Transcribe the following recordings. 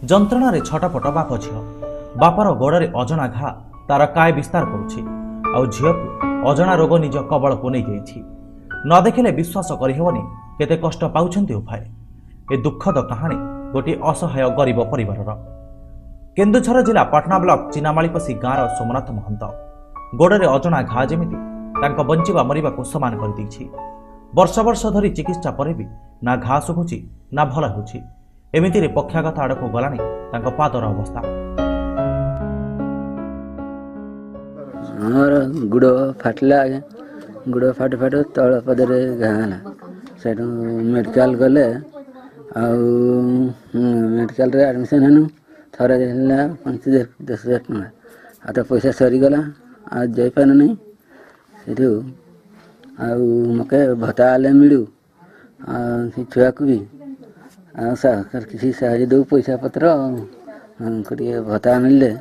ଯନ୍ତ୍ରଣାରେ ଛଟପଟ ବାପ ଝିଅ। ବାପାର ଗୋଡ଼ରେ ଅଜଣା ଘା ତାର କାୟ ବିସ୍ତାର କରୁଛି, ଆଉ ଝିଅକୁ ଅଜଣା ରୋଗ ନିଜ କବଳକୁ ନେଇଯାଇଛି। ନ ଦେଖିଲେ ବିଶ୍ୱାସ କରିହେବନି କେତେ କଷ୍ଟ ପାଉଛନ୍ତି ଉଭୟେ। ଏ ଦୁଃଖଦ କାହାଣୀ ଗୋଟିଏ ଅସହାୟ ଗରିବ ପରିବାରର। କେନ୍ଦୁଝର ଜିଲ୍ଲା ପାଟଣା ବ୍ଲକ ଚିନାମାଳିପଶି ଗାଁର ସୋମନାଥ ମହନ୍ତ। ଗୋଡ଼ରେ ଅଜଣା ଘା ଯେମିତି ତାଙ୍କ ବଞ୍ଚିବା ମରିବାକୁ ସମାନ କରିଦେଇଛି। ବର୍ଷ ବର୍ଷ ଧରି ଚିକିତ୍ସା ପରେ ବି ନା ଘା ଶୁଖୁଛି ନା ଭଲ ହେଉଛି। ଏମିତିରେ ପକ୍ଷାଘାତ ଆଡ଼କୁ ଗଲାଣି ତାଙ୍କ ପାଦର ଅବସ୍ଥା। ମୋର ଗୋଡ଼ ଫାଟିଲା ଆଜ୍ଞା। ଗୋଡ଼ ଫାଟୁ ଫାଟୁ ତଳ ପଦରେ ଘା ହେଲା। ସେଇଠୁ ମେଡ଼ିକାଲ ଗଲେ, ଆଉ ମେଡ଼ିକାଲରେ ଆଡ଼ମିସନ୍ ହେନୁ। ଥରେ ହେଲା 5 10,000 ଟଙ୍କା, ଆଉ ତ ପଇସା ସରିଗଲା, ଆଉ ଯାଇପାରୁନି। ସେଇଠୁ ଆଉ ମୋତେ ଭତ୍ତା ହେଲେ ମିଳୁ, ଆଉ ସେ ଛୁଆକୁ ବି ଆଉ ସରକାର କିଛି ସାହାଯ୍ୟ ଦେଉ, ପଇସା ପତ୍ର ଟିକେ ଭତ୍ତା ମିଳିଲେ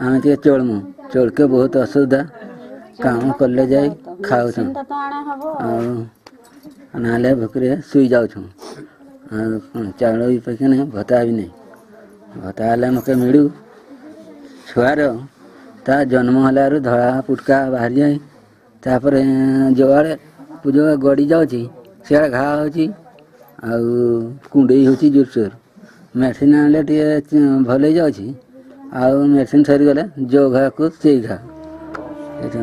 ଆମେ ଟିକେ ଚଳମୁ। ଚଳିକେ ବହୁତ ଅସୁବିଧା, କାମ କଲେ ଯାଇ ଖାଉଛୁ, ଆଉ ନହେଲେ ଭୋକରେ ଶୋଇ ଯାଉଛୁ। ଆଉ ଚାଉଳ ବି ପଇସା ନାହିଁ, ଭତ୍ତା ବି ନାହିଁ। ଭତ୍ତା ହେଲେ ମୋତେ ମିଳୁ। ଛୁଆର ତା ଜନ୍ମ ହେଲାରୁ ଧଳା ପୁଟକା ବାହାରି ଯାଏ, ତାପରେ ଯୁଆଡ଼େ ପୂଜ ଗଡ଼ି ଯାଉଛି ସିଆଡ଼େ ଘା ହେଉଛି ଆଉ କୁଣ୍ଡେଇ ହେଉଛି ଜୋରସୋର। ମେଡ଼ିସିନ ଆଣିଲେ ଟିକେ ଭଲ ହେଇଯାଉଛି, ଆଉ ମେଡ଼ିସିନ ସରିଗଲେ ଯେଉଁ ଘାକୁ ସେଇ ଘା। ଏଇଟା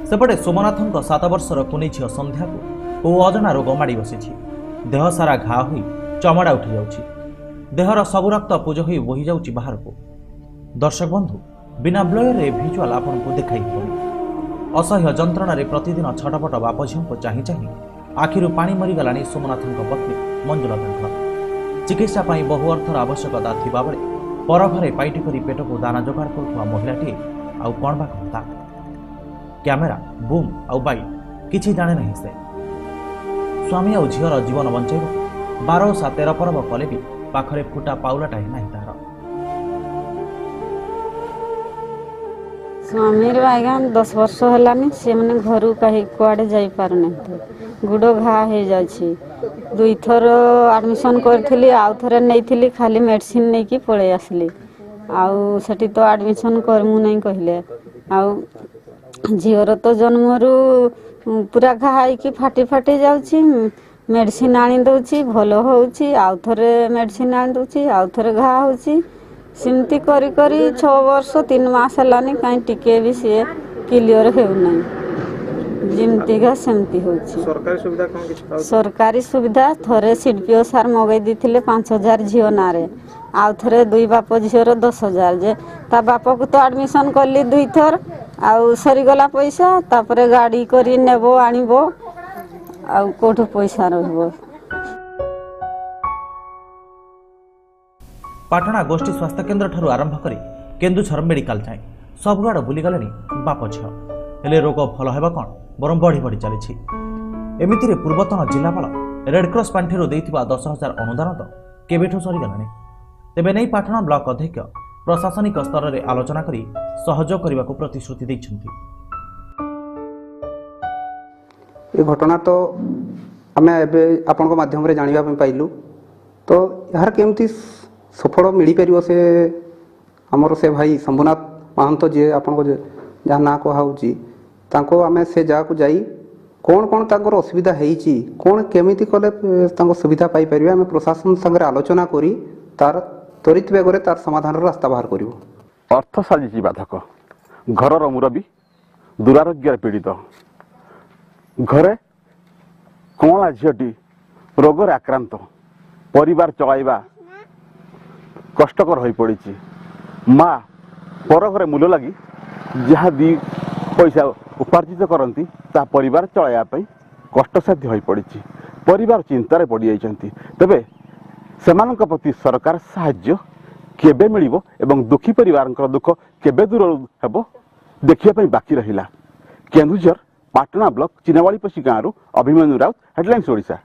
ସେପଟେ ସୋମନାଥଙ୍କ 7 ବର୍ଷର କୁନି ଝିଅ ସନ୍ଧ୍ୟାକୁ କୋଉ ଅଜଣା ରୋଗ ମାଡ଼ି ବସିଛି। ଦେହ ସାରା ଘା ହୋଇ ଚମଡ଼ା ଉଠିଯାଉଛି। ଦେହର ସବୁ ରକ୍ତ ପୁଜ ହୋଇ ବୋହିଯାଉଛି ବାହାରକୁ। ଦର୍ଶକ ବନ୍ଧୁ, ବିନା ବ୍ଲୟରେ ଭିଜୁଆଲ ଆପଣଙ୍କୁ ଦେଖାଇ ହେବନି। ଅସହ୍ୟ ଯନ୍ତ୍ରଣାରେ ପ୍ରତିଦିନ ଛଟପଟ ବାପ ଝିଅଙ୍କୁ ଚାହିଁ ଚାହିଁ ଆଖିରୁ ପାଣି ମରିଗଲାଣି ସୋମନାଥଙ୍କ ପତ୍ନୀ ମଞ୍ଜୁଲତାଙ୍କର। ଚିକିତ୍ସା ପାଇଁ ବହୁ ଅର୍ଥର ଆବଶ୍ୟକତା ଥିବାବେଳେ ପର ଘରେ ପାଇଟି କରି ପେଟକୁ ଦାନା ଯୋଗାଡ଼ କରୁଥିବା ମହିଳାଟିଏ ଆଉ କ'ଣ ବା କହନ୍ତା? କ୍ୟାମେରା, ବୁମ୍ ଆଉ ବାଇଟ୍ କିଛି ଜାଣେ ନାହିଁ ସେ। ସ୍ୱାମୀ ଆଉ ଝିଅର ଜୀବନ ବଞ୍ଚାଇବାକୁ 12 ଓଷା 13 ପର୍ବ କଲେ ବି ପାଖରେ ଫୁଟା ପାଉଲାଟାଏ ନାହିଁ ତାହାର। ସ୍ୱାମୀର ଆଜ୍ଞା 10 ବର୍ଷ ହେଲାନି, ସେମାନେ ଘରୁ କାହିଁ କୁଆଡ଼େ ଯାଇପାରୁନାହାନ୍ତି। ଗୋଡ଼ ଘା ହେଇଯାଉଛି। ଦୁଇଥର ଆଡ଼ମିସନ୍ କରିଥିଲି, ଆଉ ଥରେ ନେଇଥିଲି, ଖାଲି ମେଡ଼ିସିନ ନେଇକି ପଳେଇ ଆସିଲି। ଆଉ ସେଠି ତ ଆଡ଼ମିସନ୍ କରିମୁ ନାହିଁ କହିଲେ। ଆଉ ଝିଅର ତ ଜନ୍ମରୁ ପୁରା ଘା ହେଇକି ଫାଟି ଫାଟି ଯାଉଛି। ମେଡ଼ିସିନ ଆଣି ଦେଉଛି, ଭଲ ହେଉଛି, ଆଉ ଥରେ ମେଡ଼ିସିନ ଆଣି ଦେଉଛି, ଆଉ ଥରେ ଘା ହେଉଛି। ସେମିତି କରି କରି 6 ବର୍ଷ 3 ମାସ ହେଲାନି, କାହିଁ ଟିକେ ବି ସିଏ କ୍ଲିଅର ହେଉନାହିଁ। ଯେମିତିକା ସେମିତି ହେଉଛି। ସରକାରୀ ସୁବିଧା କ'ଣ କିଛି ପାଉଛନ୍ତି? ସରକାରୀ ସୁବିଧା ଥରେ C D P O sir ମଗେଇ ଦେଇଥିଲେ 5,000 ଝିଅ ନାଁରେ, ଆଉ ଥରେ ଦୁଇ ବାପ ଝିଅର 10,000 ଯେ ତା ବାପକୁ ତ ଆଡ଼ମିସନ୍ କଲି ଦୁଇଥର, ଆଉ ସରିଗଲା ପଇସା। ତାପରେ ଗାଡ଼ି କରି ନେବ ଆଣିବ, ଆଉ କୋଉଠୁ ପଇସା ରହିବ? ପାଟଣା ଗୋଷ୍ଠୀ ସ୍ୱାସ୍ଥ୍ୟକେନ୍ଦ୍ରଠାରୁ ଆରମ୍ଭ କରି କେନ୍ଦୁଝର ମେଡିକାଲ ଯାଏଁ ସବୁଆଡ଼େ ବୁଲିଗଲେଣି ବାପ ଝିଅ। ହେଲେ ରୋଗ ଭଲ ହେବ କ'ଣ, ବରଂ ବଢ଼ି ବଢ଼ି ଚାଲିଛି। ଏମିତିରେ ପୂର୍ବତନ ଜିଲ୍ଲାପାଳ ରେଡକ୍ରସ୍ ପାଣ୍ଠିରୁ ଦେଇଥିବା 10,000 ଅନୁଦାନ ତ କେବେଠୁ ସରିଗଲାଣି। ତେବେ ନେଇ ପାଟଣା ବ୍ଲକ ଅଧ୍ୟକ୍ଷ ପ୍ରଶାସନିକ ସ୍ତରରେ ଆଲୋଚନା କରି ସହଯୋଗ କରିବାକୁ ପ୍ରତିଶ୍ରୁତି ଦେଇଛନ୍ତି। ଏ ଘଟଣା ତ ଆମେ ଏବେ ଆପଣଙ୍କ ମାଧ୍ୟମରେ ଜାଣିବା ପାଇଁ ପାଇଲୁ। ତ ଏହାର କେମିତି ସଫଳ ମିଳିପାରିବ, ସେ ଆମର ସେ ଭାଇ ଶମ୍ଭୁନାଥ ମହାନ୍ତ ଯିଏ ଆପଣଙ୍କ ଯାହା ନାଁ କୁହାହେଉଛି, ତାଙ୍କୁ ଆମେ ସେ ଜାଗାକୁ ଯାଇ କ'ଣ କ'ଣ ତାଙ୍କର ଅସୁବିଧା ହେଇଛି, କ'ଣ କେମିତି କଲେ ତାଙ୍କ ସୁବିଧା ପାଇପାରିବେ, ଆମେ ପ୍ରଶାସନ ସାଙ୍ଗରେ ଆଲୋଚନା କରି ତାର ତ୍ୱରିତ ବେଗରେ ତାର ସମାଧାନର ରାସ୍ତା ବାହାର କରିବୁ। ଅର୍ଥ ସାଜିଛି ବାଧକ। ଘରର ମୁରବୀ ଦୁରାରୋଗ୍ୟରେ ପୀଡ଼ିତ। ଘରେ କଅଁଳା ଝିଅଟି ରୋଗରେ ଆକ୍ରାନ୍ତ। ପରିବାର ଚଳାଇବା କଷ୍ଟକର ହୋଇପଡ଼ିଛି। ମା ପର ଘରେ ମୂଲ ଲାଗି ଯାହା ଦି ପଇସା ଉପାର୍ଜିତ କରନ୍ତି, ତାହା ପରିବାର ଚଳାଇବା ପାଇଁ କଷ୍ଟସାଧ୍ୟ ହୋଇପଡ଼ିଛି। ପରିବାର ଚିନ୍ତାରେ ପଡ଼ିଯାଇଛନ୍ତି। ତେବେ ସେମାନଙ୍କ ପ୍ରତି ସରକାର ସାହାଯ୍ୟ କେବେ ମିଳିବ ଏବଂ ଦୁଃଖୀ ପରିବାରଙ୍କର ଦୁଃଖ କେବେ ଦୂର ହେବ, ଦେଖିବା ପାଇଁ ବାକି ରହିଲା। କେନ୍ଦୁଝର ପାଟଣା ବ୍ଲକ ଚିନାବାଳିପଶି ଗାଁରୁ ଅଭିମନ୍ୟୁ ରାଉତ, ହେଡଲାଇନ୍ସ ଓଡ଼ିଶା।